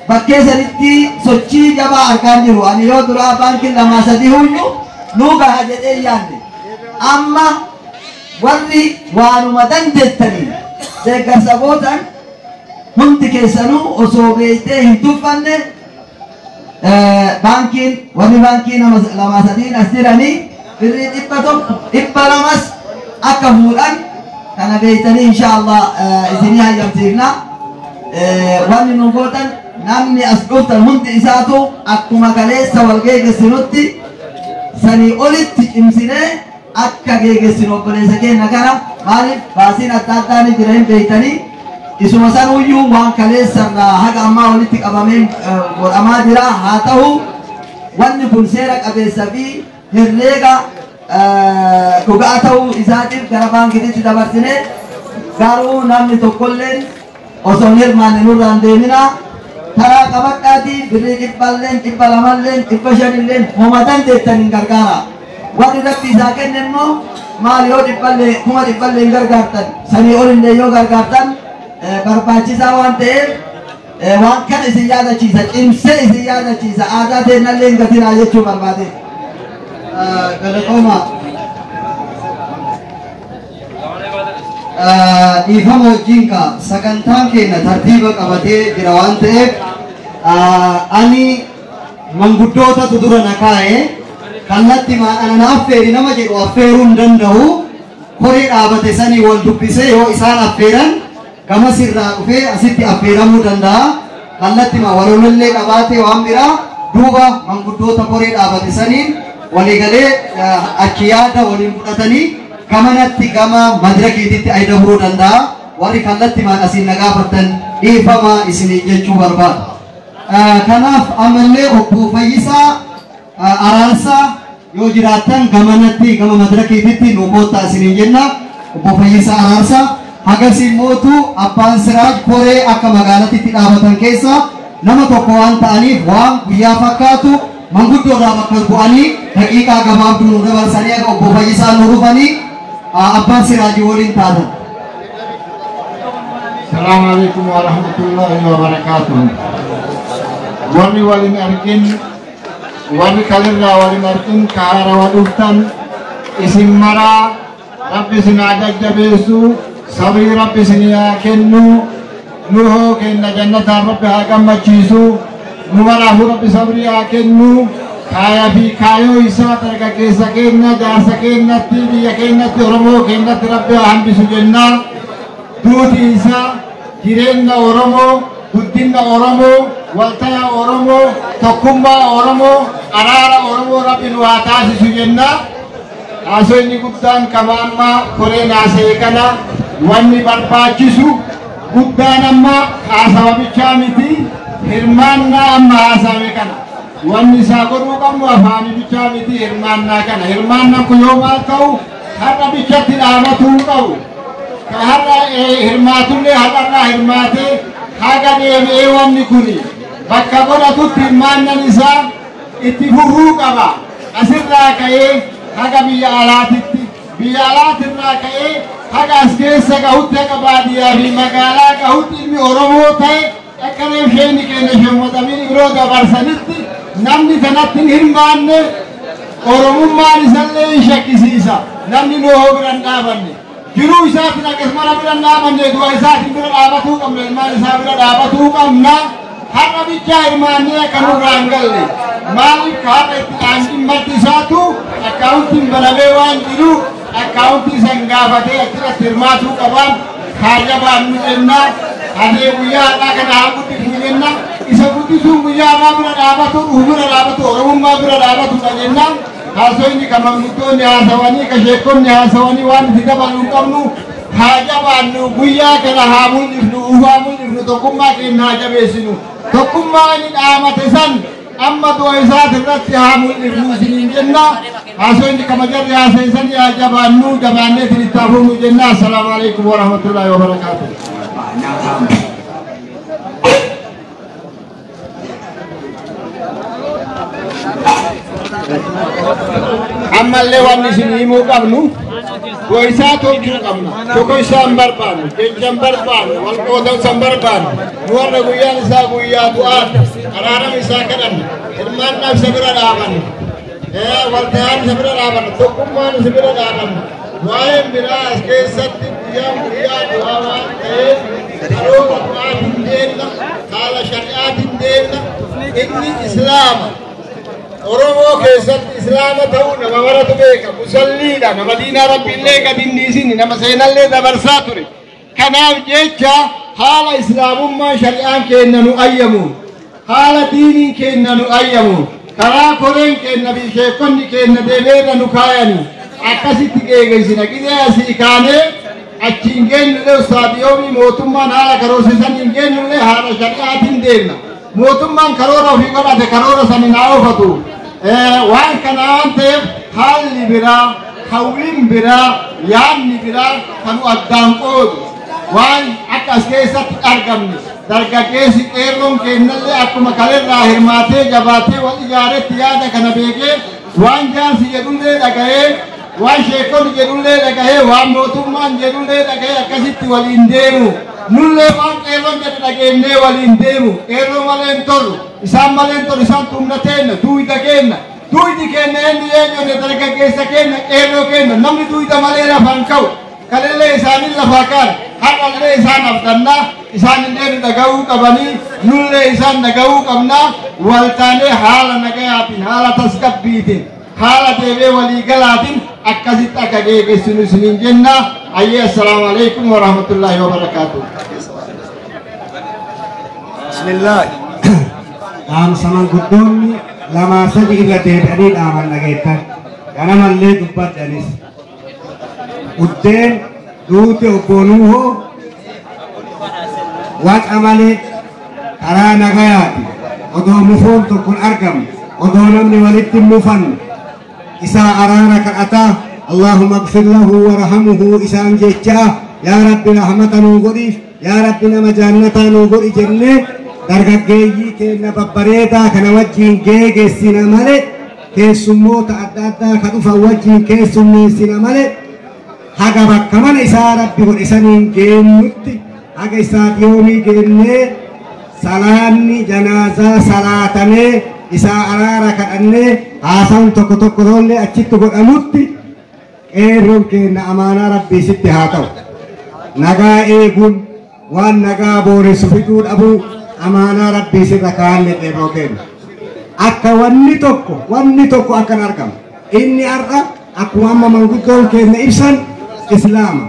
S3: bakkee sanitti sochii jabaa argaan jiru. Ani yoo duraa baankiin 2 3 hunyu nuu gaha jedhee yaadne. Amma warri waanuma dandeettanii deeggarsa gootan hundi keessanuu osoo beektee hin tuffanne baankiin warri baankii 2 3 as jiranii birrii 100 200 akka fuudhan kana beektanii inshaallah isinii hayyamsiifna. Wanni nu gootan namni as dhuftan hundi isaatu akkuma kaleessa wal geegessinutti sanii olitti cimsinee akka geegessinu obboleessa keenya kana maaliif baasiin adda addaa ni jira hin beektanii isuma sanuyyuu waan kaleessarraa haga ammaa walitti qabamee godhamaa jira. Haa ta'u wanni kun seera qabeessa fi herreega dhugaa ta'uu isaatiif gara baankiitti dabarsine garuu namni tokkolleen osoo hin hirmaanne nurraa hin deemina. Taraa qabadhaatii birrii 100 200 500 homatan teettan hin gargaara. Warri rabbi isaa kenne immoo maal yoo 100 100,000 hin gargaartan sanii olillee yoo gargaartan barbaachisaa waan ta'eef waan kana isin yaadachiisa, cimsee isin yaadachiisa, aadaa teennallee hin gatinaa jechuu barbaade.
S2: Galatooma. Dhiifama wajjin ka sagantaan keenya tartiiba qabatee jira waan ta'eef ani manguddootatu dura na kaa'e kallatti ana na affeeri nama jedhu affeeruu hin danda'u. Koree dhaabate sanii wal dubbisee yoo isaan affeeran gama sirraa dhufee asitti affeeramuu danda'a. Kallatti walolollee qabaatee waan biraa duuba manguddoota koree dhaabate saniin waliigalee achi yaada waliin fudhatanii gamanatti gama madirakiititti ayidamuu danda'a. Warri kallatti maan asiin na gaafattan dhiifama isinii jechuu barbaada. Kanaaf ammallee obbo Fayyisaa Araarsaa yoo jiraattan gamanatti gama madirakiititti nu koottaa isiniin jenna. Obbo Fayyisaa Araarsaa hagasii mootu abbaan Siraaj koree akka magaalatti dhaabatan keessa nama tokko waan ta'aniif waan guyyaa fakkaatu manguddoodhaa bakka bu'anii daqiiqaa gabaabduu nu dabarsanii akka obbo Fayyisaa nu dhufanii abbaan Siraajii waliin taatan.
S6: Salaamu alaikum wa rahmatullahi wa barakaatuh. Warri waliin argin, warri kalirraa waliin argin kaarawa dhuftan isin maraa rabbi isin haa jajjabeessu, sabrii rabbi isin haa kennu, nu hoo kenna jannataan rabbi haa gammachiisu, nu maraafuu rabbi sabrii haa kennu, kaaya fi kaayoo isaa dargaggeessa keenya, jaarsa keenyatti, biyya keenyatti, Oromoo keenyatti rabbi haa hambisu jennaa. Duuti isaa jireenya Oromoo, guddina Oromoo, waltaya Oromoo, tokkummaa Oromoo, araara Oromoo rabbi nu haa taasisu jennaa. Haasofni guddaan qaba amma koreen haasa'e kana wanni barbaachisu guddaan amma haasawa bichaa miti, hirmaannaa amma haasawame kana. Wanni isaa godhuu qabnu afaanii bichaa miti, hirmaannaa kana. Hirmaannaan kun yoo maal ta'u har'a bichatti dhaabatuu hin qabu. Ka har'a hirmaatullee har'arraa hirmaatee haga deebi'ee wanni kuni bakka godhatutti hirmaannan isaa itti fufuu qaba. Asirraa ka'ee haga biyya alaatitti, biyya alaatirraa ka'ee haga as keessa gahutti, haga baadiyyaa fi magaalaa gahutti ilmi Oromoo ta'e akkana isheen keenya shemmadamiin biroo dabarsanitti namni kanatti hin hirmaanne Oromummaan isallee hin shakkisiisa. Namni nuhoo bira hin dhaabanne. Jiruu isaatiin akkasumara bira hin dhaabanne, du'a isaatiin bira dhaabatuu qabna, ilmaan isaa bira dhaabatuu qabna. Har'a bichaa hirmaannee akka nurraa hin galle. Maaliif har'a itti dhaanqiin marti isaatu akkaawuntiin banamee waan jiru akkaawuntii san gaafatee achirratti hirmaatuu qabaan kaayya baannu jenna. Hadee guyyaa har'aa kana haa guddifnu jenna. Isa guddisuun guyyaa har'aa bira dhaabatu, dhufu bira dhaabatu, Oromummaa bira dhaabatudha jenna. Haasofni kan manguddoonni haasawanii, kan sheekonni haasawanii waan itti dabaluu hin qabnu. Haa jabaannu, guyyaa kana haa mul'ifnu, ufaa mul'ifnu, tokkummaa keenya haa jabeessinu. Tokkummaa inni dhaamate san amma du'a isaatirratti haa mul'ifnu isiniin jenna. Haasofni kama jarri haasa'e haa jabaannu, jabaannee itti hafuunu jenna. Assalaamu alaikum wa rahmatullahi wa barakaatuh. Ammallee wanni isin himuu qabnu goisaa tolchuu qabna. Tokko isaa hin barbaannu, jecha hin barbaannu, wal qoodamsa hin barbaannu. Nu warra guyyaan isaa guyyaa du'aati, araarama isaa kadhanna, hirmaannaa isa bira dhaabanna, waltayaan isa bira dhaabanna, tokkummaan isa bira dhaabanna. Waa'een biraa as keessatti guyyaan guyyaa du'aa waan ta'eef karoora du'aatiin deemna, haala shari'aatiin deemna. Inni Islaama. Oromoo keessatti Islaama ta'uu nama maratu beeka. Musalliidha, nama diinaa Rabbiillee gadi hin dhiisin, nama seenallee dabarsaa ture. Kanaaf jecha haala Islaamummaa shari'aan keenya nu ayyamu, haala diiniin keenya nu ayyamu, karaa koreen keenya fi sheekonni keenya deemeerra nu kaayani akkasitti geegeessina. Qixee asii kaanee achi hin geenyullee ustaadiyoomii mootummaan haala karoorsisan hin geenyullee haala shari'aatiin deemna. Mootummaan karoora ofii godhate karoora saniin haa oofatu. Waan kana waan ta'eef haalli biraa, hawwiin biraa, yaadni biraa kan nu addaan qoodu. Waan akka as keessatti argamne dargaggeessi qeerroon kennallee akkuma kalerraa hirmaatee jabaatee wal ijaaretti yaada kana beekee waan jaarsi jedhullee dhagahee waan sheekonni jedhullee dhagahee waan mootummaan jedhullee dhagahee akkasitti waliin deemu. Nullee waan qeerroon jedhu dhageenyee waliin deemu. Qeerroo malee hin tolu, isaan malee hin tolu, isaan tumna teenna, duwida keenna. Duwidi keenna eenyu eenyuun dargaggeessa keenna, qeerroo keenna, namni duwida malee lafaan ka'u. Kalellee isaanii lafaa kaan, har'allee isaan abdannaa, isaanillee nu dhaga'uu qabanii, nullee isaan dhaga'uu qabnaa, waltaanee haala nagayaatiin, haala tasgabbiitiin, haala deebee waliigalaatiin akkasitti akka geeggeessinu isiniin jenna. Ayyee assalaamu alaikum wa rahmatullaahi wa barakaatuh.
S7: Bismillah. Dhaamsa manguddoonni lamaa sadi irra deebi'anii dhaaman dhageettan. Ganamallee dubbadhanis. Uddeen duute obbo Nuuhoo waca malee karaa nagayaati. Odoo mufoon tokko hin argamne, odoo namni walitti hin mufanne, isaa araara kadhataa Allahumma ighfir lahu warhamhu isaan jechaa yaa Rabbi rahmata nuu godhiif, yaa Rabbi nama jaannataa nuu godhi jennee dargaggeeyyii keenya babbareedaa kana wajjin geegessina malee keessummoota adda addaa ka dhufan wajjin keessummeessina malee haga bakka mana isaa Rabbi godhe saniin geenyutti haga isaa dhiyoomii geennee salaanni janaazaa salaatamee isaa araara kadhannee haasawun tokko tokko tollee achitti godhamutti qeerroon keenya amaanaa Rabbii sitti haa ta'u. Nagaa eeguun waan nagaa booressu fiduu dhabuu amaanaa Rabbii sirra kaa'anne qeerroo keenya. Akka wanni tokko akka hin argamu. Inni har'a akkuma amma manguddoon keenya ibsan Islaama.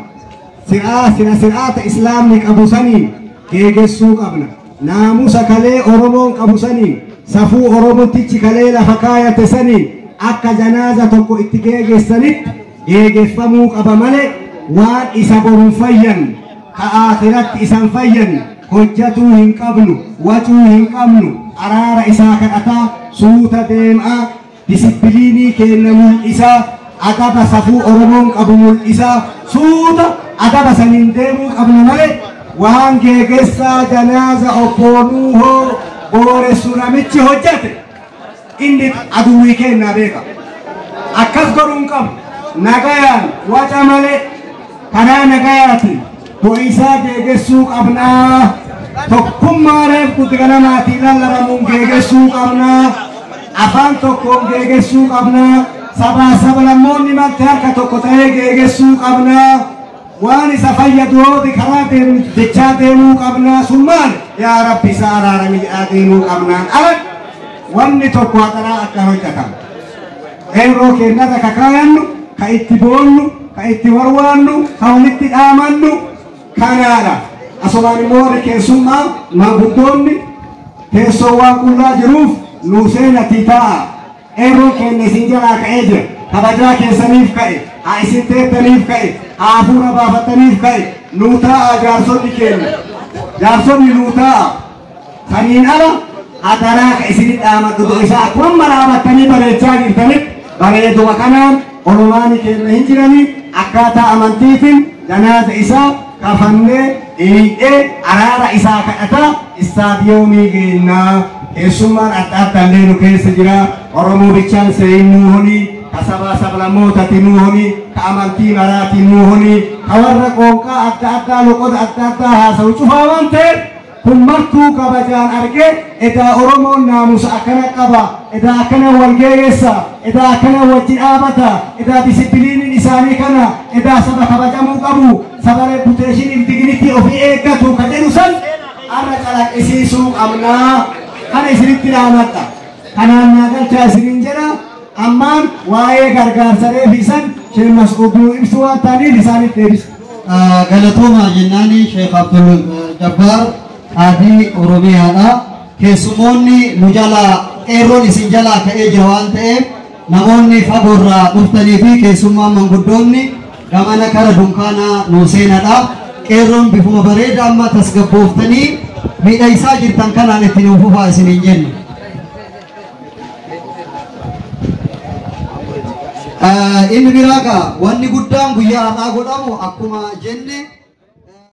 S7: Sir'aata Islaamni qabu saniin geegessuu qabna. Naamusa kalee Oromoon qabu saniin, safuu Oromootichi kalee lafa kaayate saniin akka janaaza tokko itti geegessanitti geegeffamuu qaba malee waan isa boruun fayyanne, ka aakiratti isan fayyanne hojjatuu hin qabnu, wacuu hin qabnu, araara isaa kadhataa, suuta deemaa, disipiliinii keenya mul'isaa, adaba safuu Oromoon qabu mul'isaa, suuta adaba saniin deemuu qabna malee waan geegessaa janaaza obbo Nuuhoo booressu namichi hojjate inni aduwwii keenyaa beeka. Akkas godhuu hin qabu. Nagayaan waca malee karaa nagayaatiin du'isaa geegessuu qabnaa. Tokkummaa reef guddiganamaatiin lallaramuun geegessuu qabnaa. Afaan tokkoon geegessuu qabnaa. Sabaa sablammoonni marti harka tokko ta'ee geegessuu qabnaa. Waan isa fayyadu hooti karaa deemu jechaa deemuu qabnaa. Sun maali? Yaa Rabbi isa araarami jedhaa deemuu qabnaan ala wanni tokko haqaraa akka hojjetamu. Qeerroo keenyarra ka kaayannu, ka itti boonnu, ka itti warwaannu, ka walitti dhaamannu kanaadha. Asumaan immoo warri keessummaa manguddoonni teessoo waan qullaa jiruuf nuu seenatii taa'a. Qeerroon keenya isin jalaa ka'ee jira. Kabajaa keessaniif ka'e, haa isin teettaniif ka'e, haa hafuura baafataniif ka'e, nuu taa'a jaarsonni keenya. Jaarsonni nuu taa'a. Saniin ala hadaraa ka isinit dhaamadhu du'a isaa akkuma maraabattanii bareechaa jirtanitti bareeduma kanaan olumaani keenya hin jiranii akkaataa amantiitiin janaaza isaa kafannee dhiiqee araara isaa kadhataa istaadiyoomii geennaa. Keessummaan adda adda illee nu keessa jira. Oromoo bichaan seeyin nuu honii, ka sabaa sablammootati nuu honii, ka amantii maraatii nuu honii, ka warra qoonqaa adda addaa loqoda adda addaa haasa'u cufaa waan ta'eef kun martuu kabajaan argee edaa Oromoon naamusa akkana qaba, edaa akkana wal geegessa, edaa akkana wajji dhaabata, edaa disipiliiniin isaanii kana, edaa saba kabajamuu qabu, saba reputeeshiniif dignitii ofii eeggatu ka jedhu san har'a calaqqisiisuu qabnaa. Kana isinitti dhaamadha. Kanaan naa galchaa isiniin jedha. Ammaan waa'ee gargaarsa reefisan Sheekh Mas'uud nuu ibsu waan ta'aniif isaanitti deebisa.
S2: Galatooma jennaani Sheekh Abdul Jabbaar Qaadii Oromiyaadha. Keessumoonni nu jalaa qeerroon isin jalaa ka'ee jira waan ta'eef namoonni fagoorraa dhuftanii fi keessummaan manguddoonni gamana kara dunkaanaa nuu seenadha. Qeerroon bifuma bareedaa amma tasgabbooftanii miidhagsaa jirtan kanaan itti nuuf fufaa isiniin jenna. Inni biraa gaa wanni guddaan guyyaa har'aa godhamu akkuma jenne